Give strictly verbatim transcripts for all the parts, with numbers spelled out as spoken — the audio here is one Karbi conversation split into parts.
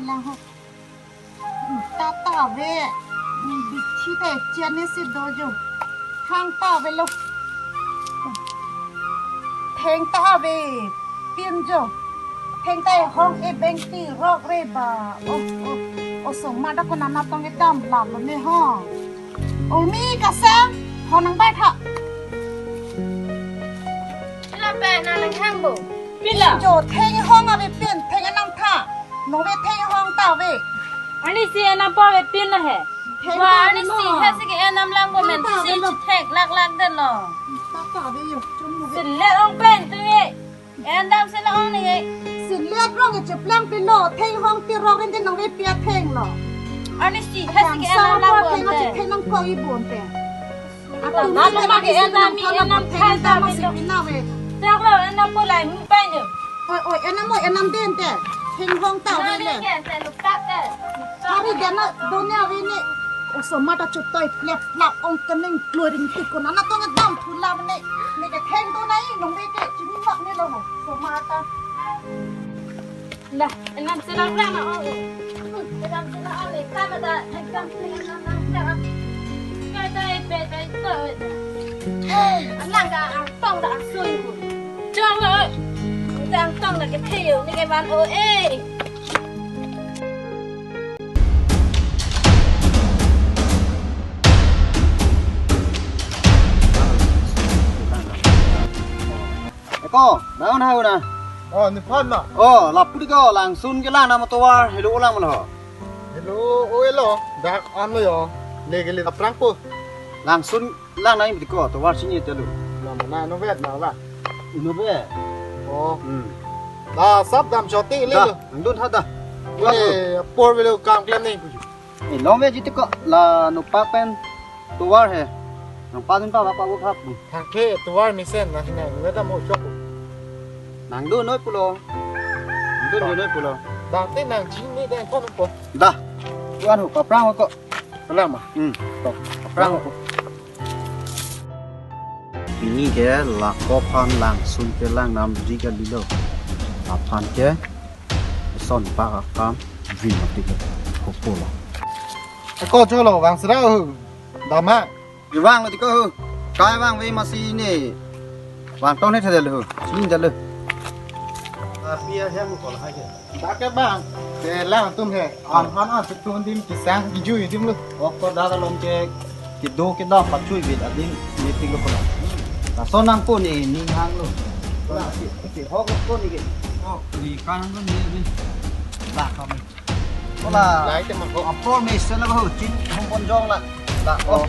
Lang ho. Ta ta ave. Bithi te chani si do jo. Thang ta avelo. Theng ta ave. Pin jo. Theng ta e hong e beng ti rok re ba. Oh, oh. Osomar ta konat atong kedam lap lo ne ho. Urmi, Kasang, ho nang bai tha. Pila pen nang nang hang bo. Pila. Jo theng hong ave pin, theng anam tha. Nong ve theng hong ta ave. Ani si anam po ave pin na he. Theng wa ta ani ave si no. He si ke anam lang bo men ta ave si no. Thek lak lak den lo. Ta ta ave yo, chum mo ve. Sin le ong pen tu ye. Endam si la ong ni. Sin le rong e cheplang pin lo, theng hong ti rok rin din nong ve pia theng lo. Ani si he si ke anam lang bo theng te. Theng nang ko i bon te. Atum mama ma ke enam mi enam khai ta mi lo. Chak lo enam po lai mi pai ni. Oi, oi, enam mo enam den te. Theng hong ta ave le. Hari dena donya ave ni. Osomar ta chutoi plep plap ong kening kloring ti konat atong kedam thu la ne. Ne ke theng do nai nong ve ke chini mak ni lo ho. Osomar ta. Dah, enam selang lang na, oh. Enam selang ale, kama da, enam selang lang na, selang. Kata epe, kata itu. Hey, alang ka angtong da asui. Chong lo. Ita angtong da ke theo, ni ke van o, eh. Eko, naon ha una? Oh, ni phan na. Oh, lapu di ko, langsun ke lang nama tovar, helo lang mana ho. Helo, oh, helo, dak an lo yo. Lege le aprang po. Langsun lang na di ko, tovar sini telu. Na mana no vet na la. Ino be. Oh. Hmm. La sap dam choti le. Da, lo. Angdun ha da. Wale, por velo kam klem ni puju. Eh, long ve jiti ko la nopak pen tovar he. Nang pa din pa pa pa wo khap. Thang ke tovar mesen na hina nge ta mo chok. Nang do noi pulo. Nang do noi pulo. Dang te nang jin ni dang kon ko. Da. Tuan ho paprang ko. Salam ma. Hmm. Ko. Paprang ko. Pini ke la ko phan langsun ke lang nam ji ke lilo. Aphan ke son pa kam vin ma tik ko pulo. Eko cholo vang sra ho. Dama. Vang lo tik ho. Kai vang ve masi ne. Vang tong ne thadel ho. Sini dal ho. Apia hem ko la ke. Dak ke bang. Ke lang tum he. An han an tum dim kisang iju dim lo. Oko dak along ke kedo kedo pachui bit adim meeting lo kola. Lason nang ko ni ning hang lo. Kola si si hok ko ni ke. Oh, ni kan ko ni ni. Dak kami. Kola. Lai te ma ko. Apor me sen la ko chin hong pon jong la. Da, oh.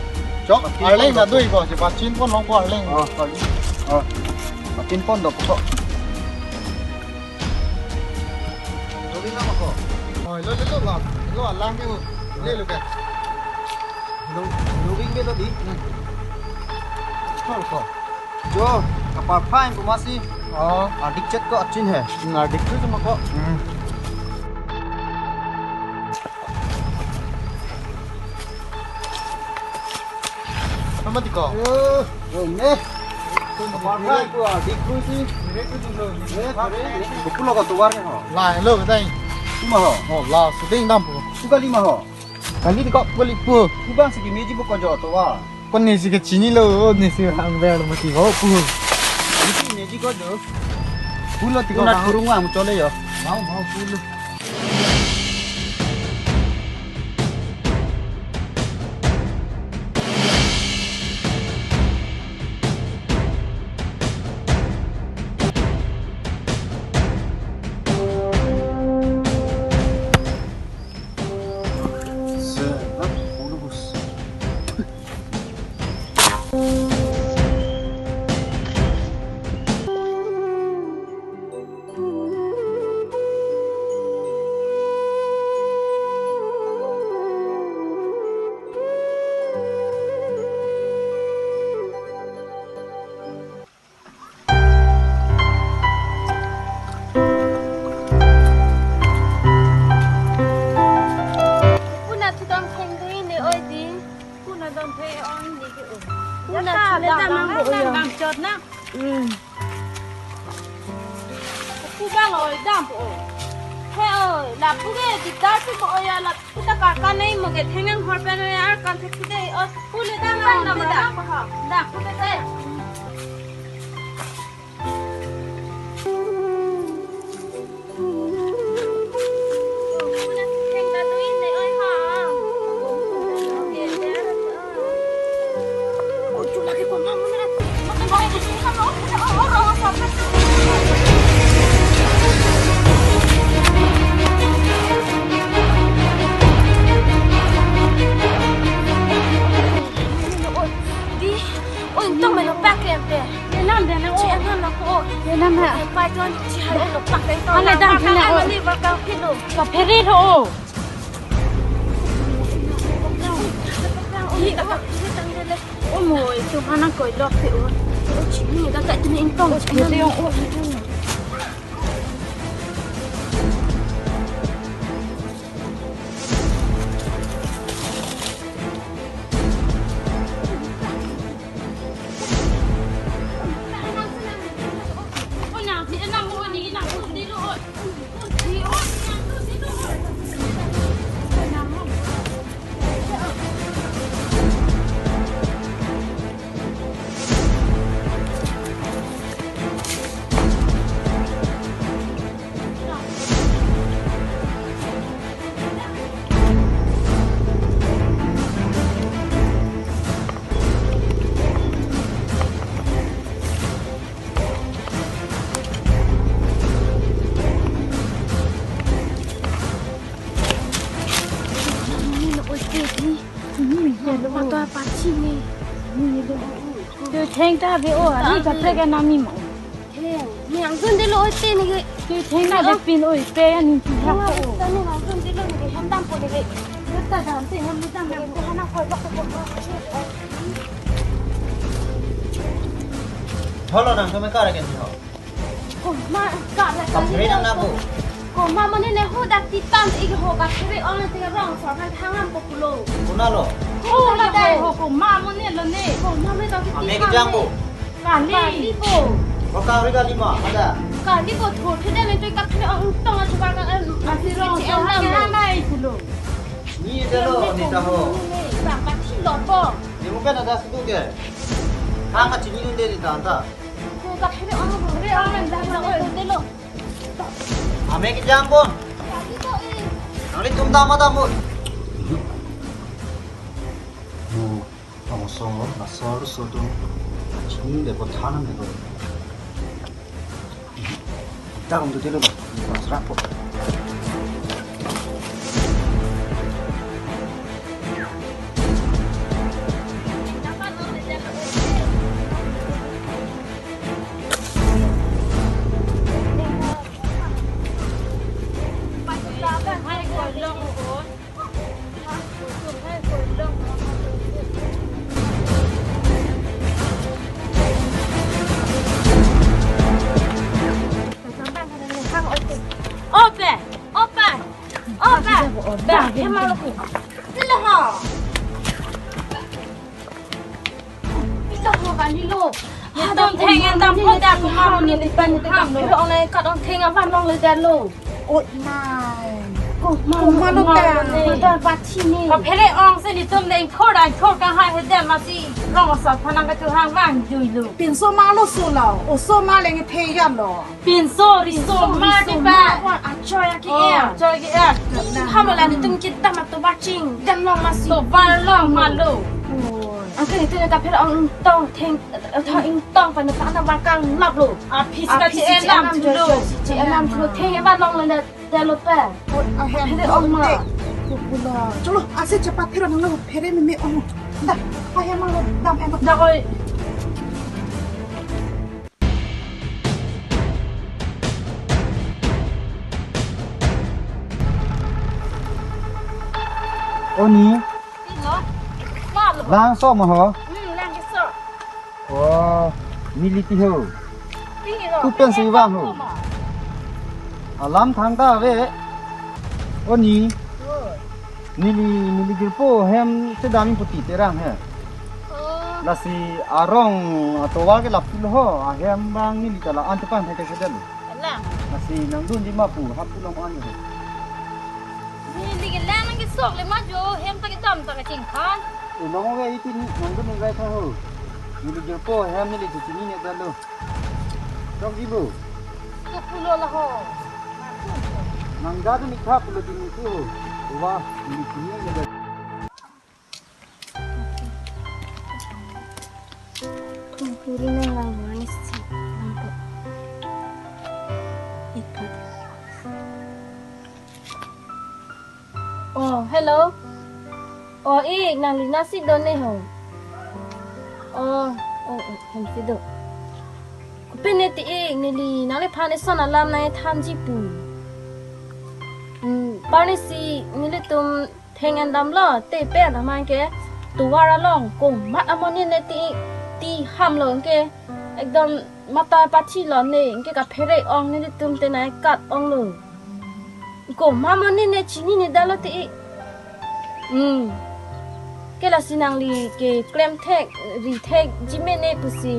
Chok, arleng na dui ko, si pachin pon long ko arleng. Oh, sorry. Oh. Pachin pon do ko. Dui na ko. Oh, lo, lo, lo, lo. Lo, alang ke ho. Le, lo ke. Lo, lo ring ke lo di. Chol ko. Jo, kapar phai ko masi. Oh. Adik chet ko achin he. Na dik tu ma ko. Hmm. Ano mati ko? Yo, yo, ne. Kapar phai ko adik tu si. Ne, ne. Ko pulo ko tovar ke ho. La, hello, dai. Kuma ho. Oh, la, seding dam po. Suka lima ho. Kali di ko puli pu. Kubang sigi meji buko jo tovar. Kon nesi ke chinilo, nesi hang ber mati ho pu. Nesi meji ko jo. Pulo tiko. Una bang kurung wang chole yo. Mau mau pulo. Puna thudam theng dui ne oi di. Puna dam theng oi ne ke oi. Puna thudam dam dam dam chot na. Hmm. Ku bang oi dam po. He oi, lapu ke dikdar si bo oi ya, lapu ta kaka nei mo ke thengnang hor pen oi ya, kan thek si de, o, pule ta na, pule ta. Da, pule ta. Di, o, ingtong melo pak ke ante. Enam de na o. Chi enam na ko. Enam na. Pai ton chi hai lo pak ke to. Ala dam thena o. Ni ba ka philo. Kaphere tho o. Hi, apa? Hi tang de le. O mo, itu mana koi lok te o. O chini da ka tini ingtong. O chini o. Mata pachini. Tu theng ta be o, ani kaprek anami mo. He, ni angsun de lo oite ni ke. Tu theng na de pin oi, pe ani tu ha ko. Ta ni angsun de lo ni ke, hem dam ko ni ke. Ta dam te hem dam ko. Hana ko lo ko. Holo nang kami kara ke ho. Ko ma ka la ka. Kaphere nang na bo. Ko ma mane ne ho dak titan ik ho kaphere on te rong so han hangam ko pulo. Kuna lo. Ko la dai ho ko ma mane lo ne. Ko ma me dak titan. Ame ke jang bo. Kali. Kali bo. Ko ka ri kali ma ada. Kali bo tho the dan tu kaphere on tong a chuba ka an asi rong so han hangam pulo. Ni de lo ni ta ho. Bang ka thi lo bo. Ni mo ka na das tu ke. Hang ka chini nun de ni ta ta. Ame ke jang bon. Nanglitum dam ma dam bon. Bu, tong song lo, na sol so dun. Chini de ko than me ko. Dam tu de lo ba. Ko sra ko. Ope, ope, ope. Ba, ke malu ku. Sila ha. Ito ho kali lo. Ye tom theng en dam pho da ko ma ni le pan te kam lo. Ong nai kat ong theng avan long le da lo. Oi mai. Ko ma lo ta. Ko ta pachini. Kaphere ong si nelitum deng thor dang thor ka ha he da ma si rong sa phanang ka chu hang vang jui lo. Pinso ma lo so lo. Oso ma leng the ya lo. Pinso riso ma di ba. Achoi ke e. Achoi ke e. Hamo la nelitum kita ma tovar ching. Dam long ma si. Tovar long ma lo. Angke nelitum kaphere ong tong theng. Tho ingtong pa na ta na ba kang lap lo. Aphis ka aphis si che enam enam thulo. Che enam thulo. Theng ba long le da lo pa. Ahem. Phere ong ma. Cholo, ase chepat phere nang lo phere meme ong. Da, ahem lo dam em. Da oi. O ni. Pilo. Malo. Lang so mo ho. Hmm, lang ke so. Oh, neli ti ho. Pilo. Tu pen si vang ho. Alam thangta ave. O ni. Oh. Neli, neli jirpo hem sedam puti terang he. Oh. Lasi arong atovar ke lapu lo ho, ahem bang neli kala an tepan he ke sedam. Lang. Lasi nangdunji ma pu, hap pulo ma ni ho. Neli ke lang nangkesok le ma jo, hem ta kedam ta kachingkhan. Eh, nang ove iti ni, nangdun ni rai tha ho. Neli jirpo, hem neli chininedetlo. Chokji bo. Ke pulo la ho. Nang dadu ni tha pulo di ni tu ho. Wa, neli chininedetlo. Kuri nang lang manis si. Ikat. Oh, hello. Oh, ik, nangli nasi do ne ho. Oh, oh, oh, hem si do. Kopi ne ti ik, neli nangliphan eson alam nangthanji pu. Hmm, parni si nelitum theng endamlo, te pen aman ke tovar along komat amonit ne ti, ti hamlo ke ekdom mata pathilo ne, ke kaphere ong nelitum te nangkat onglo. Komat amonit ne chininedetlo ti. Hmm. Ke lasi nangli keklem thek, ri thekji mene pusi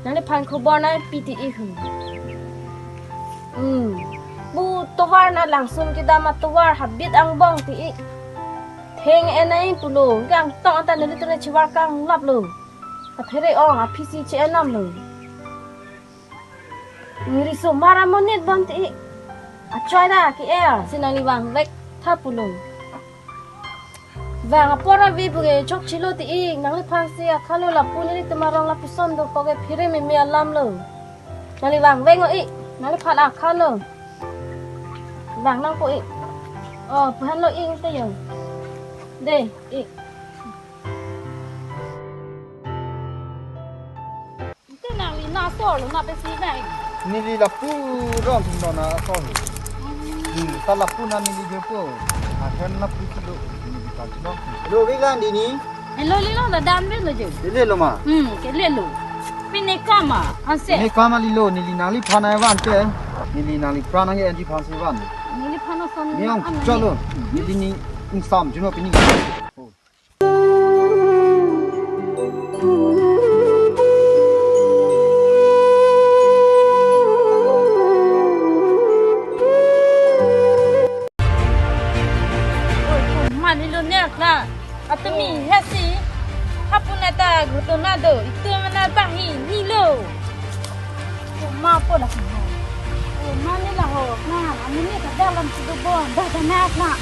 nangliphan khobor nangpi ti ik hu. Hmm. Pu tovar na langsun kedam atovar habit angbong ti ik. Theng enai pulo, kangtong anta nelitum ne chivar kanglaplo. Kaphere ong, aphisi che-endamlo. Ngiri sumar amonit bon ti ik. Achoi ta ke-er, si nangli vangvek tha pulo. Vang apor ave pu ke chokchelo ti ik, nangliphan si akhalo lapu nelitum arong lapuson dokok ke phere meme alamlo. Nangli vangvek o ik, nangliphan akhalo. Vang nangpo ik. Oh, pu henlo ik te yo. De, ik. Te nangli na asor lo, na pensi vang. Neli lapu rong tum na asor lo. Hmm, ta lapu na neli jirpo. Ahem lapu si do. Neli ta chilong. Lo, vek lang di ni. Hello, lelo, ladak ave lo jo. Lele lo ma. Hmm, ke lelo. Pine kama, anse. Pine kama lelo, neli nangliphan nangvan ke. Neli nangliphan nang-enji aphan si van. Neliphan ason. Ni ong, an chalo. Neli ni ingsam juno pini. Oi, ko mani lo nek la. Atumi hesi. Hapuna ta ghotona do. Itu mana bahi nilo. Ko ma po la ko. Ko ma ni la ho. Na, amonit ta dalam situ bon. Dah dah nak nak.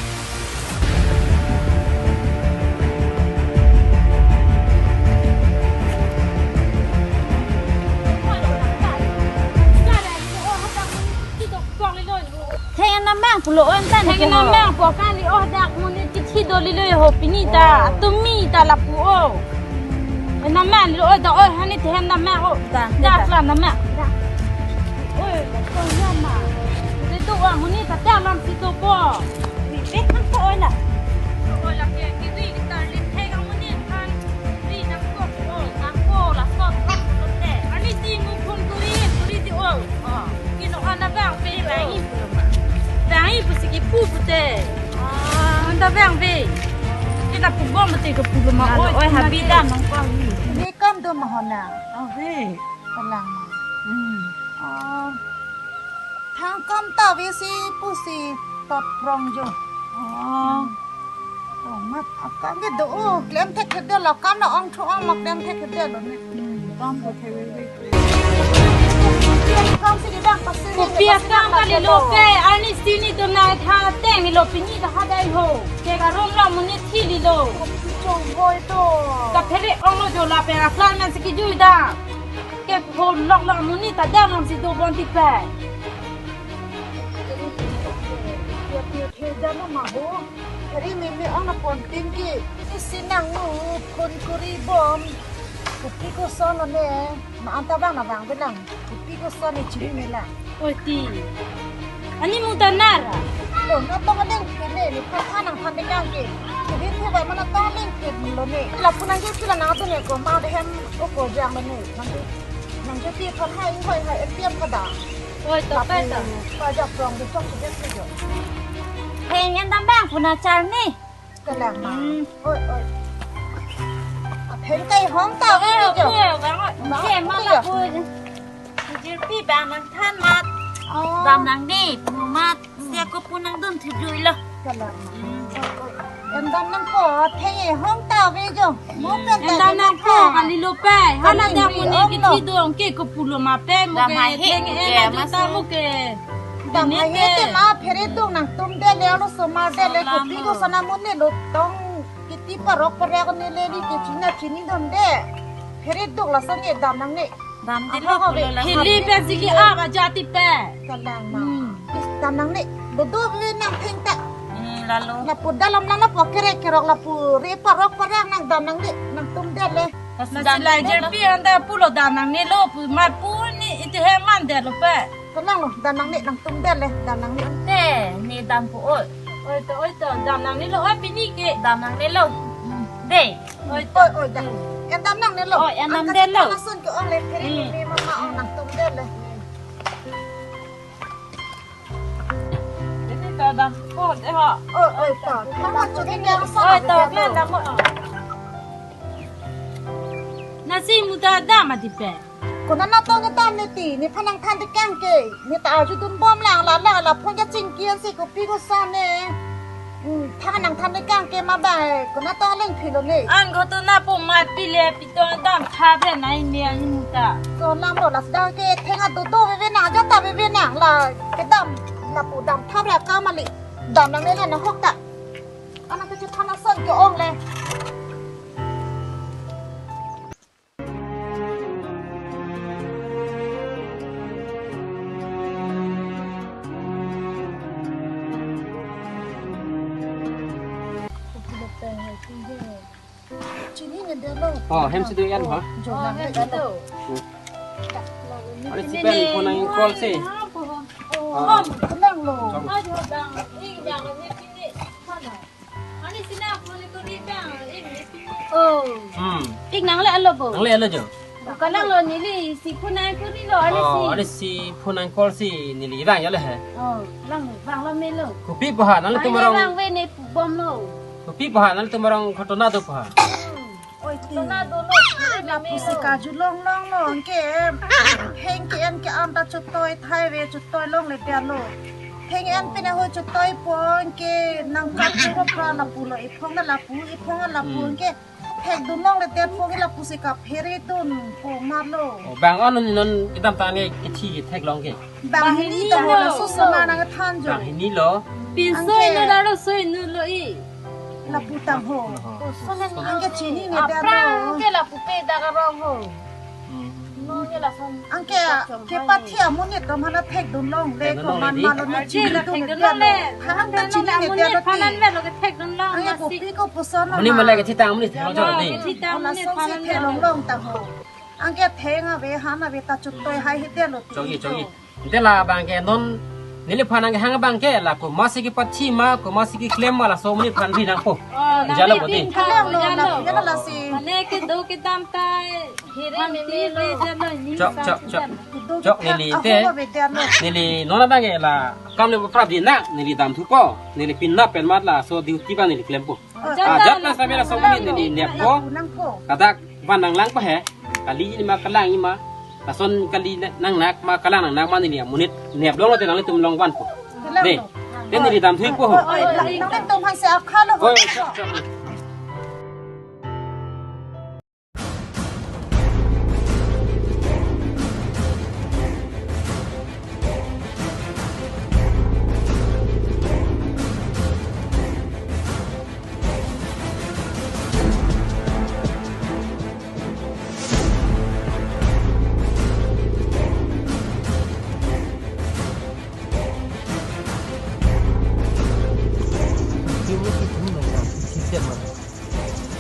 Theng namang pulo on tan. Theng namang po kali, oh, dak amonit chithi do lilo ho pini ta. Oh. Atumi ta lapu o. Namang lo, oh, dak, oh, hani theng namang o. Dak, dak, dak. Dak la namang. Dak. Oi, ko ya ma. Te tu amonit ta dalam situ po. Ri, eh, kan ko oi na. Oi la ke, ke ri kita lim thek amonit kan. Ri nangkok, oi, nangkok la kok. Ani ti mu phone kuri, kuri ti oi. Ah, kino ana vangve, vangi pu lo ma. Vangi pusi kipu pute. Ah, anta vangve. Kita pu bom pute ke pu lo ma. Oi, oi, habi dam nangkok ni. Ni kam do ma hona. Ave. Kalang ma. Hmm. Oh. Thang kam ta vesi pusi tot prong jo. Oh. Oh, mat akam ke do, oh, klem thekthedet lo, kam na ong thu ong lo, klem thekthedet lo ne. Hmm, kam ko the we we. Kam si di bang pasi. Kopi akam kalilo pe, ani sini do nai tha teng ni lo pini ta hadai ho. Ke ka rom lo amonit thi lilo. Kopi chonghoi to. Kaphere ong lo jo lapen aklan man si kijui da. Ke phone lok lok amonit ta dam lam si do bon ti pe. Pia pia the jano ma ho. Hari meme ong na pon tin ki. Isi nang nu phone kuri bom. Kopi koson ne. Na anta bang na bang belang. Kopi koson ne chiri ne la. Oi ti. Ani muda nara. Lo na tong aling ke ne, ni pha pha nang phan de kang ke. Ke din he ba mana tong aling ke lo ne. Lapu nangji phi la nang tu ne ko ma de hem o ko jang lo ne. Nangji, nangji phi phan hai hoi hai A T M kada. Oi to pai ta. Lapu pa jak prong de chok de ke jo. Theng endam bang pu na char ne. Kalang ma. Hmm. Oi, oi. Apheng kai hong ta. Oi, oi, jo. Oi, bang, oi. Bang, ke ma oi, la jo. Pu. Jirpi bang nangthan mat. Oh. Dam nangne, pu amat, hmm, si ako pu nangdun thujuilo. Kalang. Hmm. Oi, oi. Dam nangpo, theng-e hong ta ave jo. Mo pen ta en dam nangpo, kalilo pe. Hala kalilo dam mo ne ong lo. Kithi do anke ko pulo ma pe, mo dam ke hai he, theng-e ke na jo ta mas mo ke. Dam hai he te ma phere do nangtum det le, arloso mar det le, kopi ko sana mo ne lo tong. Kiti parok parok ne le ri ke china chini dam de. Phere duk lason ke dam nangne. Dam de lo. Aha, pulo la. Hili pe si ke a ba jati pe. Kalang ma. Hmm. Is dam nangne. Dodo ave nang theng ta. Hmm, lalo. Lapu dalam nang lapu kere kerok lapu re parok parok nang dam nangne. Nangtum det le. Pas dam nasi lai nangne jer lo. Pi anda pulo dam nangne lo pu ma pu ni iti he man det lo pe. Kalang lo, dam nangne nangtum det le, dam nangne. Te, ne dampo oi. Oi to, oi to, dam nangne lo, oi pini ke. Dam nangne lo. De. Oi to. Oi, oi, dam. En dam nangne lo. Oi, en dam det lo. Angka si ta lason ke ong le, phere, hmm, ni mama ong nangtum det le. Ini ta dampo de ha. Oi, oi, to. Mama tu ke lason. Oi to, ke dam mo. Nasi muda dam adi pe. Konat nangtong kedam ne ti, nephan nangthan tekang ke. Ne ta arjudun bom lang la la la phone kachingki an si kopi koson ne. Hmm, thang nangthan tekang ke ma ba, konat nangtong lengphilo ne. An ko to na po ma pile pitong dam tha be nai ne an muta. So lam lo las dang ke theng adodo veve nang, jata veve nang la kedam lapu dam tha bra ka mali. Dam nangne na hok ta. Ana ke chu thana son ke ong le. Chini ne delo. Oh, hem si do yan ha? Jo, oh, na hem si do. Are si pen phone nang call si. Oh, ah, kalang lo. Ajo dang, ing dang ne chini mana. Ani sina phone ko ni bang, ing ni pini. Oh. Hmm. Ik nangle-lo bo. Nangle-lo jo. Kalang lo neli si phone nang ko ni lo, ani si. Oh, ani si phone nang call si neli bang ya le he. Oh, lang bang lo me lo. Kopi po ha, nanglitum arong. Bang ve ne bom lo. Kopi po ha, nanglitum arong ghotona do po ha. Hmm. Oi ti. Ghotona do lo. Lapu si kaju long long lo, anke. Heng ke an ke an ta chutoi thai ve chutoi longle dia lo. Theng en pine ho chutoi pon ke nang kap churo pra lapu lo, iphong na lapu, iphong na lapu, hmm, ke thekdun longle det pon ke lapu si kaphere dun po ma lo. Oh, bang on non kedam tang ke kithi theklong ke. Bang hini ta ho la susuma nang than jo. Bang hini lo. Pinso anke inu la ro so inu lo i. Lapu tang ho. Anke chini ne dia lo. Aphrang ke lapu pe dak arong ho. Hmm. No, ye lason. Anke kepathi amonit atum aphan thekdun longle. Thekdun ko longle man di. Malo ne. Arje chini la dun thekdun dia longle. Lo. Than ta chini ne dia lo ti. Phanan me lo ke thekdun long. Anke masi. Kopi ko puson lo. Amonit ma. Male ke thitang amonit thekdun longle. Thitang amonit phanan me lo. Lason si theklong long ta ho. Anke theng ave han ave ta chutoi hai he dia lo ti. Chongji, chongji. Ante la bang ke non neliphan nang hang bang ke la komat si kepathi ma, komat si keklem ma laso amonit aphan ri nangpo. Oh, jalo nang poti. Ri nangpo, jalo. Jalo lasi. Mane kedo kedam ta hirim meme lo. Jalo ni. Chok, chok, chok. Chok neli te. Aho ko beda lo. Neli non abang ke la kam le prap di na, neli dam thupo. Neli pin na pen mat laso duty bang neli klempo. Oh, ah, jalo jat na la sampai laso amonit neli neppo. Nangpo. Kadak van nanglang pa he. Kali ni ma kalang ni ma. Lason kali na-, nangnak ma kalang nangnak ma neli amonit nep long lo te nanglitum long vanpo. Kalang lo. Ne. Te neli dam thupo ho. Oi, oi, nangtum han se akha lo. Oi, chok, chok.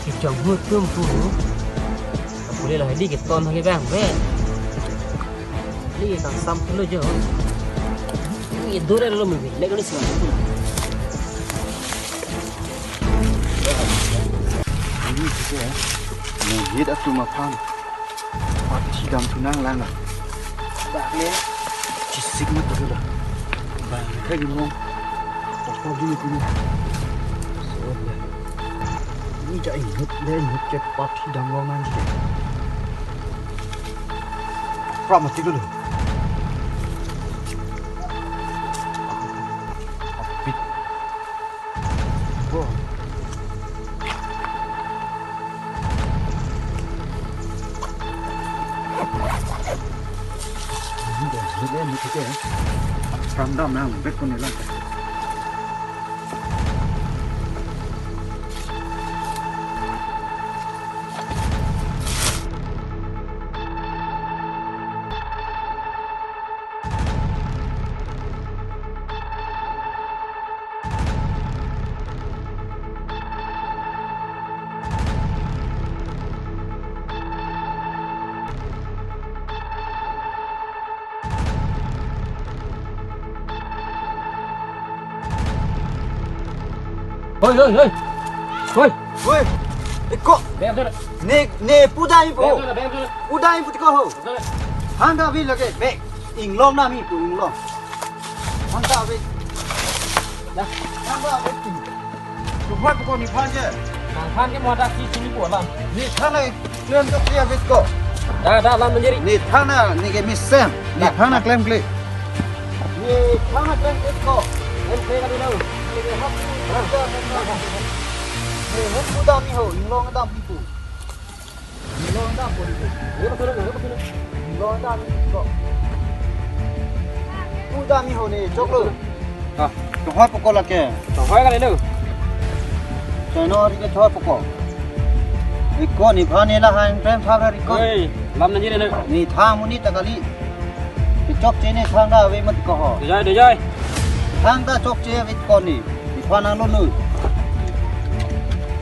Kechong hu tum pu. Apule la hali ke ton hali bang ve. Hali ke kangsam pulo jo. Ini dure lo mungkin. Lek ni semua. Ini juga. Ini hit atum aphan. Pathi dam thu nanglang la. Bak le. Chisik na kudu la. Bang kha gimo. Opo gimo kudu. So ya. Ini ja inut le inut ke pathi dam lo nang ji. Pra mati dulu. Jele ni thike. Pramdam nang bet ko ne lang. Hoi, hoi, hoi. Hoi. Hoi. Eko. Bem dulu. Ne, ne pudai po. Bem dulu, bem dulu. Pudai po tiko ho. Bem dulu. Handa bi lage. Be. Inglong nami pu inglong. Handa bi. Dah. Handa bi. Tuhoi poko nephan ke. Nephan ke mo dak si chini pu alam. Nephan ai klem to klia bit ko. Dah, dah, alam menjadi. Nephan na neke mesen. Nephan na klem kle. Nephan na klem kle ko. Klem kle kali nang. Neke hap. Neke hap pudam ni ho, inglong dam pu. Long dam pori ko. Long dam ko. Pudam ni ho ne choklo. Ah, tuhoi poko lake. Tuhoi kali lo. Chai Nongri ke tuhoi poko. Eko nephan ne lahai klem thap ra eko. Oi, alam nangji lo. Nephan amonit ta kali. Chokche ne thangta ave mat ko ho. Dejai, dejai. Thangta chokche ave ko ne. Nephan nanglo nu.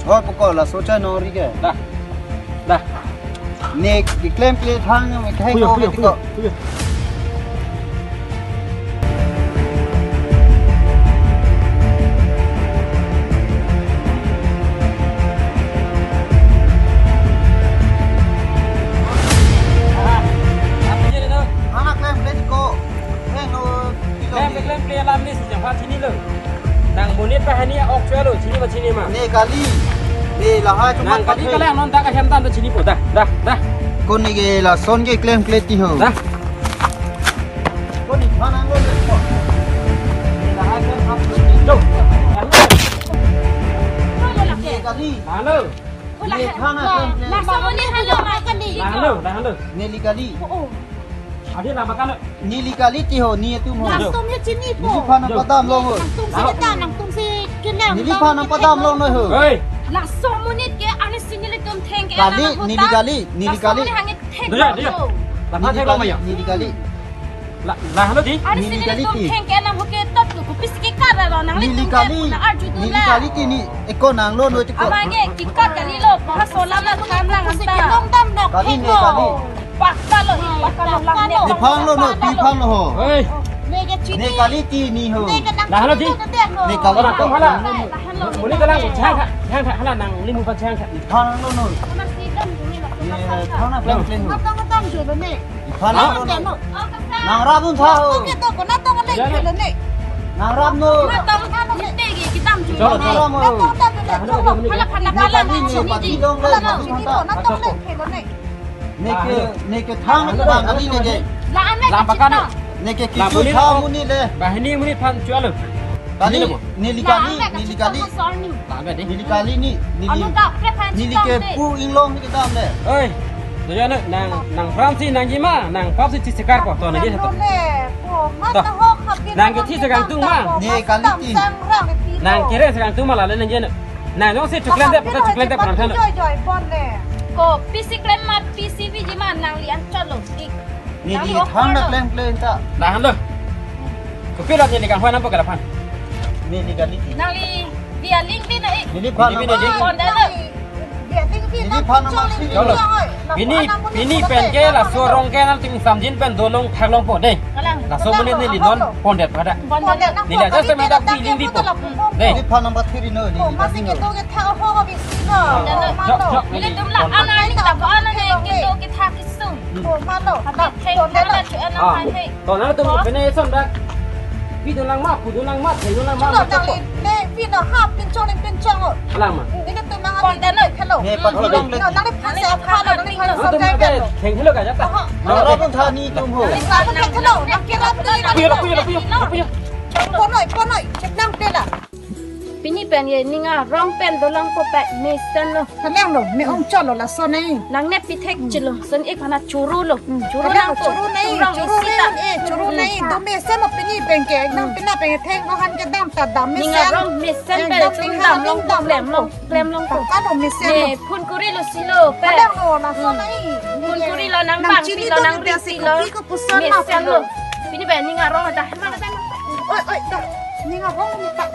Tuhoi poko laso Chai Nongri ke. Dah. Dah. Ne keklem kle thang ne me khai Puyo, ko puyo, ke puyo, ko. Puyo. Anak klem kle ko. Heno. Klem, klem kle alam ni sejak pha chini lo. Nang monit pahani ok chua lo, chini ma chini ma. Ne kali. Ne lahai cuma nang kali pakai. Kali non dak ahem tam to chini po. Dah, dah, dah. Ko ne ke lason ke klem kle ti ho. Dah. Ko nephan nanglo ne ko. Ne lahai klem thap lo. Lo. Ne kali. Halo. Nephan na klem kle. Laso monit halo ma kali. Dah halo, dah halo. Neli kali. Oh, oh. Adi lang bakan. Neli kali ti ho, ne atum ho. Laso he chini po. Neliphan nangpadam long ho. Nangtum si kita, nangtum si kelang. Neliphan nangpadam long noi ho. Hei. Laso monit ke ane si nelitum theng ke. Kali, neli kali, neli kali. Laso monit hangit thek. Dia, dia. Lapan thek long ya. Neli kali. La, la halo di. Ane si nelitum theng ke nang hoke tot lo, kopisi ke kara lo, nang nelitum kali. Neli kali ti ne, eko nanglo noi ti ko. Ama ke, kikat kali lo, paha solam na kam lang anta. Kali ne kali. Pakka lo, pakka lo, lang ne. Nephan lo noi, pi phan lo ho. Hei. Ne kali ti ne ho. Dah halo di. Ne kali. Ora ko hala. Muni kalang chang kha, chang kha, hala nang limu pa chang kha. Nephan lo noi. Ne nephan na klem klem ho. Nephan lo noi. Nang rap nun tha ho. Nang rap noi. Chalo, chalo. Hala phan na pala na chini di. Hala na chini to, na tong le khelo ne. Neke, neke thang na bang kali neke. La ame ka chita. Neke kisu tha amonit le. Banghini amonit phan chua lo. Kali, neli kali, neli kali. La ame di. Neli kali ne, neli. Anu ka pre phan chita. Neli ke pu inglong ne kedam le. Oi. Dojo ne, nang, nang pram si nangji ma, nang pap si chisekar ko, to nangji satu. To. Nang ke thi segang tung ma. Ne kali ti. Nang kere segang tung ma la le nangji ne. Nang jongsi choklem de, poto choklem de, pran than. Joy joy bon le. Kopisi klem ma, pisi viji ma, nangli an chot lo. Ik. Neli thang na klem klem ta. Dah halo. Kopi lo neli kanghoi nangpo ke la phan. Neli kali ti. Nangli dia link di na ik. Neliphan nangpo. Pon da lo. Neliphan nangpo. Chalo. Pini, pini pen ke laso arong ke nangtum samjin pen dolong thaklong po de. Laso monit neli non pondet pada. Neli aja semeda pi link di po. De. Neliphan nangpo thiri no, neli kali no. Jok, jok. Nelitum la ana ni ta ba ana ni kedo ketha kesung. Ate thek na chu ana hai hai. To nangtum pene son dak. Pi dun lang ma, pu dun lang ma, thek dun lang ma. Lo ma nang chok. Ne pi no ha pinchong ning pinchong o. Lang ma. Nelitum nang pon ati da noi khelo. Ne pa dun lang le. No nang phan se phan lo nang phan so jai kan lo. Theng hello ka jata. Nang rap nun tha netum ho. Nang rap nun khelo, nang ke rap nun. Puyo, puyo, puyo, puyo. Ponoi, ponoi, chep nang pela. Pini pen ye ning arong pen dolang po pe mesenlo. Kalang lo, me ong cholo laso nai. Nang ne pithek chilo, son ik pana churu lo. Hmm. Churu kalang nang lo, po, churu nai, churu nang churu isi nai, ta. Eh, churu churu nai, nang ta. Do mesen lo pini pen ke, nang pina pen ke thek no han ke dam ta dam mesen. Ning arong mesen pe, ekdam chun ning dam han long ning po, dam klem long po. Long, klem long po. Kado mesen lo. Ne, phone kuri lo silo pe. Kalang lo, laso nai. Phone kuri lo nang bang, chini pilo do nang besi ri silo. Kopi ko puson lo mesen lo. Pini pen ning arong ada. Oi, oi, da. Ning arong ni ta.